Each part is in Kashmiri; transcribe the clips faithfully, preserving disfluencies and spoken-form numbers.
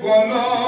گناہ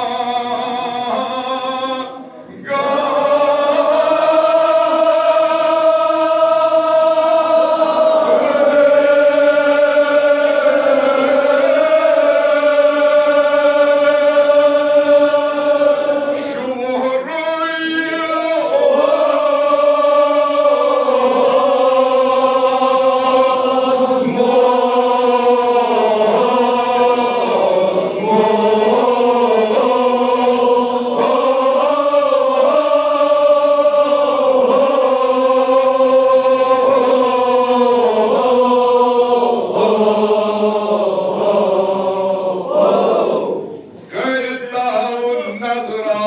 کٔرۍ تاوُن نظرا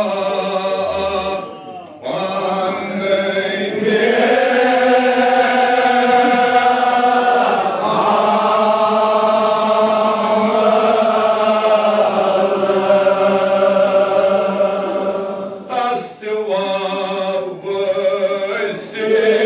پانے تھے۔ تس سوا وٲرۍ سٕے۔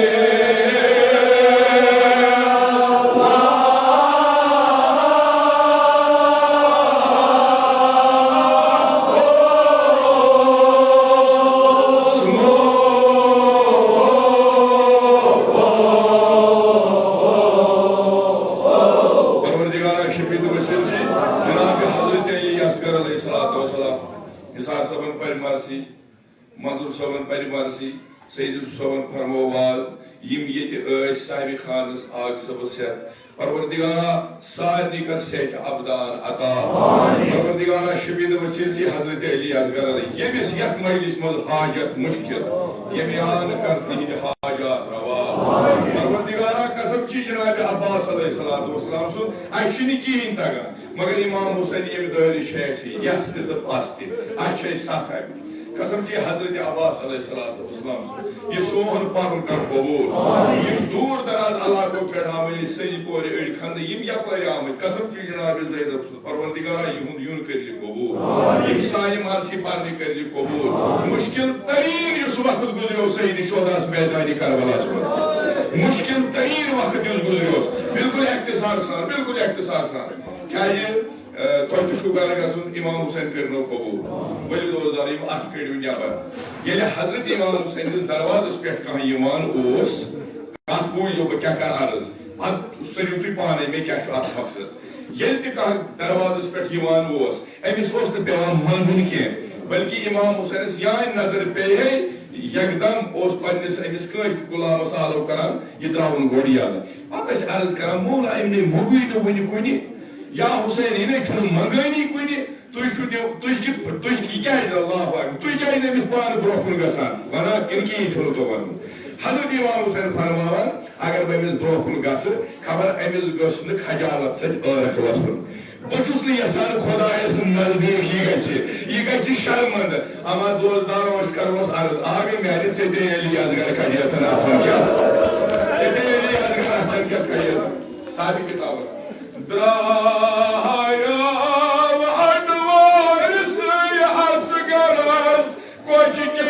پروردگارا، شفیع تہٕ وسیٖل چھِ جناب حضرت علی اصغر علیہ الصلوۃ والسلام، نثار صٲبن پرِ مرثی، منظور صٲبن پرِ مرثی، سید یوسف صٲبن فرمٲو واز، یِم ییٚتہِ ٲسۍ صاحب خانس آغہٕ صٲبس ہٮ۪تھ۔ پروردگارا، سارنٕے کر صحت ابدان عطا۔ پروردگارا، شفیع تہٕ وسیٖل چھِ حضرت علی اصغر علیہ، ییٚمِس یتھ مجلس منٛز حاجت مشکل، ییٚمہِ آن کر تِہنٛدِ حاجات روا۔ پروردگارا، قسم چھِ جناب عباس علیہ الصلوۃ والسلام سُنٛد، اسہِ چھُنہٕ کِہیٖنۍ تگان۔ مگر امام حسین ییٚمہِ دٲیرٕ چھِ اَسہِ یَس تہِ تہٕ پَس تہِ۔ اَسہِ چھِ اَسہِ سَتھ اَمہِ۔ قسم چھِ حضرت عباس علیہ الصلوۃ والسلام سُنٛد۔ یہِ سون پَرُن کر قبوٗل۔ یِم دوٗر دراز علاقو پٮ۪ٹھ آمٕتۍ سٲنۍ کورِ أڑۍ خانٛدٕ یِم یَپٲرۍ آمٕتۍ۔ قسم چھِ جناب زینب سُنٛد۔ پروردگارا، یِہُنٛد یُن کٔرۍ زِ قبوٗل۔ یِم سانہِ مرثی پَرنہِ کٔرۍ زِ قبوٗل۔ مُشکِل تریٖن یُس وقت گُزریو سید شہداہَس میدانِ کربلاہَس منٛز۔ مُشکِل تریٖن وقت یُس گُزریو۔ بالکل اختصار سان، بالکل اختصار سان۔ کیٛازِ، اے، تۄہہِ تہِ چھُو گرٕ گژھُن، امام حسین کٔرنو قبوٗل۔ ؤلِو دوستار، یِم اَتھٕ کٔڑِو نٮ۪بر۔ ییٚلہِ حضرت امام حسینِس دروازس پٮ۪ٹھ کانٛہہ یِوان اوس، کتھ بوٗزِو، بہٕ کیٛاہ کرٕ عرض، پتہٕ سٔنِو تُہۍ پانے مےٚ کیٛاہ چھُ اتھ مقصد۔ ییٚلہِ تہِ کانٛہہ دروازس پٮ۪ٹھ یِوان اوس، أمِس اوس نہٕ پٮ۪وان منٛگُن کینٛہہ، بلکہِ امام حسینس یانۍ نظر پیٚیہِ ہے، یکدم اوس پننِس أمِس کٲنٛسہِ غلامس آلو کران، یہِ ترٛاوُن گۄڈٕ یَلہٕ۔ پتہٕ ٲسۍ عرض کران، "مولا، أمۍ نے موٚگُے نہٕ وُنہِ کُنہِ، یا حسین، یہِ نے چھُنہٕ منٛگٲنی کُنہِ، تُہۍ چھِو دِو-، تُہۍ کِتھ پٲٹھۍ، تُہۍ یہِ کیٛازِ، اللہ اکبر، تُہۍ کیٛازِ نہٕ أمِس پانہٕ برٛونٛہہ کُن گژھان؟" وَنان، "کِنہٕ کِہیٖنۍ چھُنہٕ تۄہہِ وَنُن؟" حضرت امام حسین فرماوان، اگر بہٕ أمِس برٛونٛہہ کُن گژھٕ، خبر أمِس گٔژھ نہٕ خجالت سۭتۍ ٲرکھ وَسُن۔ بہٕ چھُس نہٕ یژھان خۄدایَس نزدیٖک یہِ گژھِ، یہِ گژھِ شرمندٕ۔ اما دوستارو، أسۍ کرو عرض، آ گٔے میانہِ، ژےٚ دے علی اصغر کھجیتن آسان کیٛاہ؟ ژےٚ دے علی اصغر آسان کیٛاہ کھجیتن؟ صاحب کتاب۔ درٛاو اڈوٲرۍ سٕے اصغرس کۄچہِ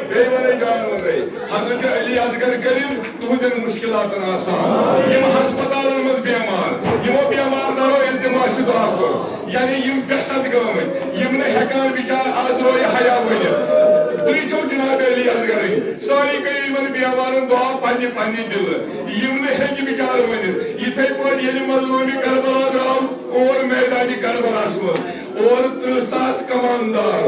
بیٚیہِ وَنے جان وَنے، حضرت علی اصغر کٔرِن تُہنٛدٮ۪ن مُشکِلاتن آسان۔ یِم ہسپتالن منٛز بیمار، یِمو بیمار دارو التماس چھُ دُعا کوٚرمُت۔ یعنی یِم بے صدقہٕ گٲمٕتۍ، یِم نہٕ ہٮ۪کان بِچارٕ آز رویہِ حیا ؤنِتھ۔ تُہۍ چھِو جناب علی اصغرٕنۍ، سٲری کٔرِو یِمن بیمارن دُعا پننہِ پننہِ دِلہٕ۔ یِم نہٕ ہیٚکہِ بِچارٕ ؤنِتھ۔ یِتھے پٲٹھۍ ییٚلہِ مظلومِ کربلا درٛاو اور میدانِ کربلاہس منٛز، اورٕ ترٕٛہ ساس کماندار،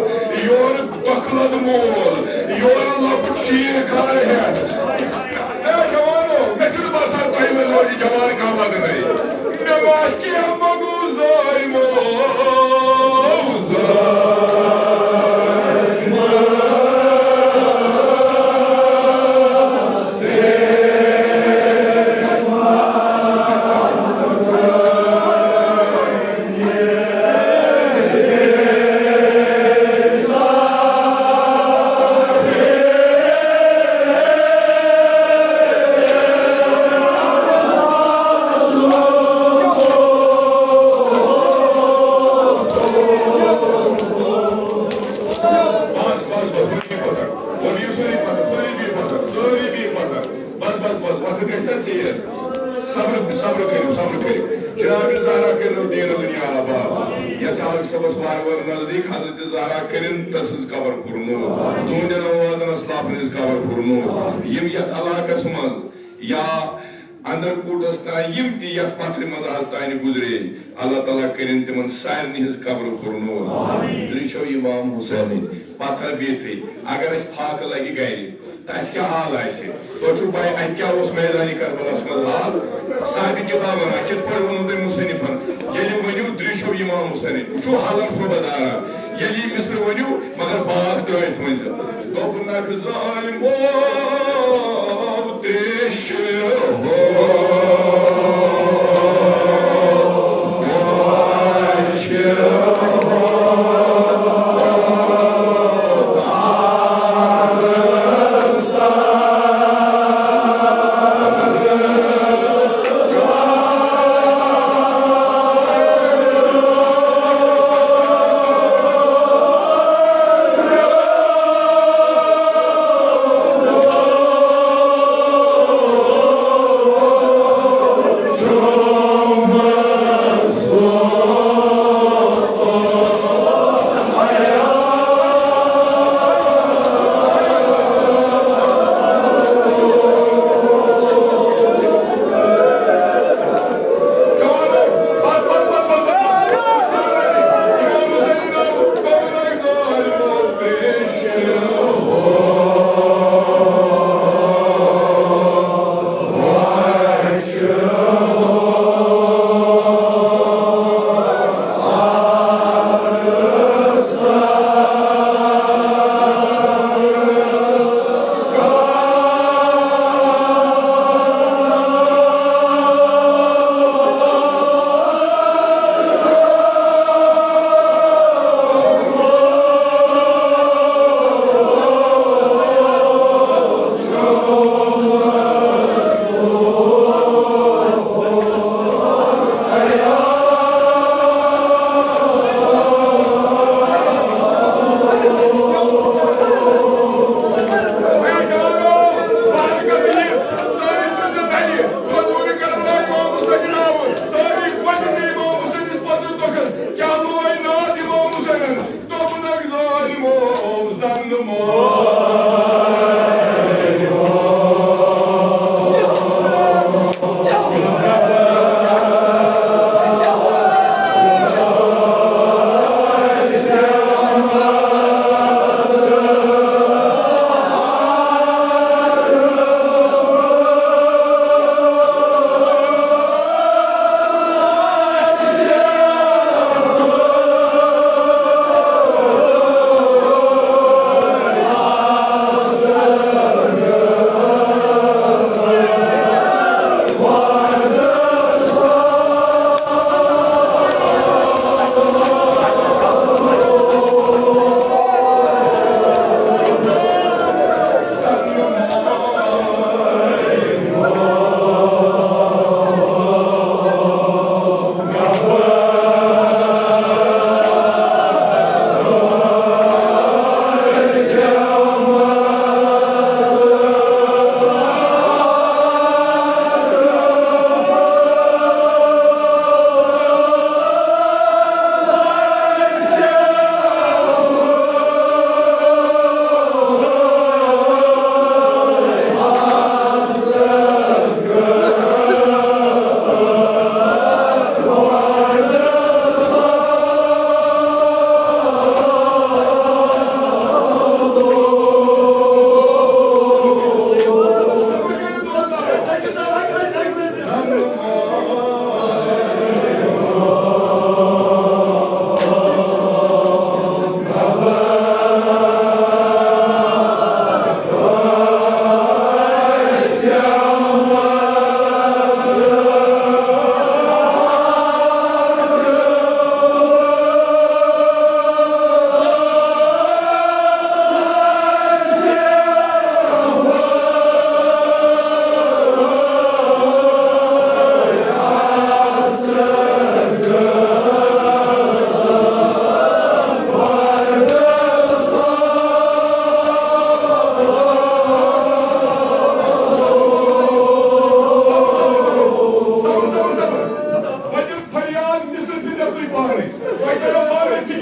یورٕ دۄکھٕ لد مول، یورٕ لۄکُٹ شیٖر کھارٕ ہٮ۪تھ۔ اے جوانو، مےٚ چھُنہٕ باسان تۄہہِ منٛز روزِ جوان کانٛہہ بدنٲیِتھ۔ مےٚ ما کینٛہہ مگو ظٲلمو، ظٲلمو۔ بس، بس، بس، سٲری بِہِو پتھر۔ وۄنۍ بِہِو سٲری پتھر، سٲری بِہِو پتھر، سٲری بِہِو پتھر۔ بس، بس، بس، وقت گژھِ نا ژیر۔ صبر، صبر کٔرِو، صبر کٔرِو۔ جناب زہرا کٔرِو دین دنیا آباد۔ یتھ عالم صٲبس وارٕ وارٕ نزدیٖک حضرت زہرا کٔرِن تسٕنٛز قبر پُرنوٗر۔ تُہنٛدٮ۪ن آوازن اسلافن ہٕنٛز قبر پُرنوٗر۔ یِم یتھ علاقس منٛز یا اندر کوٹس تام یِم تہِ یتھ پتھرِ منٛز از تانۍ گُزرے، اللہ تعالیٰ کٔرِن تِمن سارنٕے ہٕنٛز قبرٕ پُرنوٗر۔ تُہۍ چھِو امام حسینٕنۍ پتھر بِہتھٕے، اگر اسہِ فاقہٕ لگہِ گرِ، تہٕ اسہِ کیٛاہ حال آسہِ؟ تۄہہِ چھُو پَے، اتہِ کیٛاہ اوس میدانِ کربلاہس منٛز حال؟ صاحبِ کتاب ونان، کِتھ پٲٹھۍ ووٚنوٕ تۄہہِ مصنفن؟ ییٚلہِ ؤنِو، درٛشو امام حسینٕنۍ، وٕچھِو حالم صوبہ دارا، ییٚلہِ یہِ مصرٕ ؤنِو، مگر باغ ترٛٲوِتھ ؤنۍزیو۔ دوٚپُن، نکھٕ ظالمو، ترٛیشہِ ہو، ترٛیشہِ ہو۔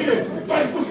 تۄہہِ کُس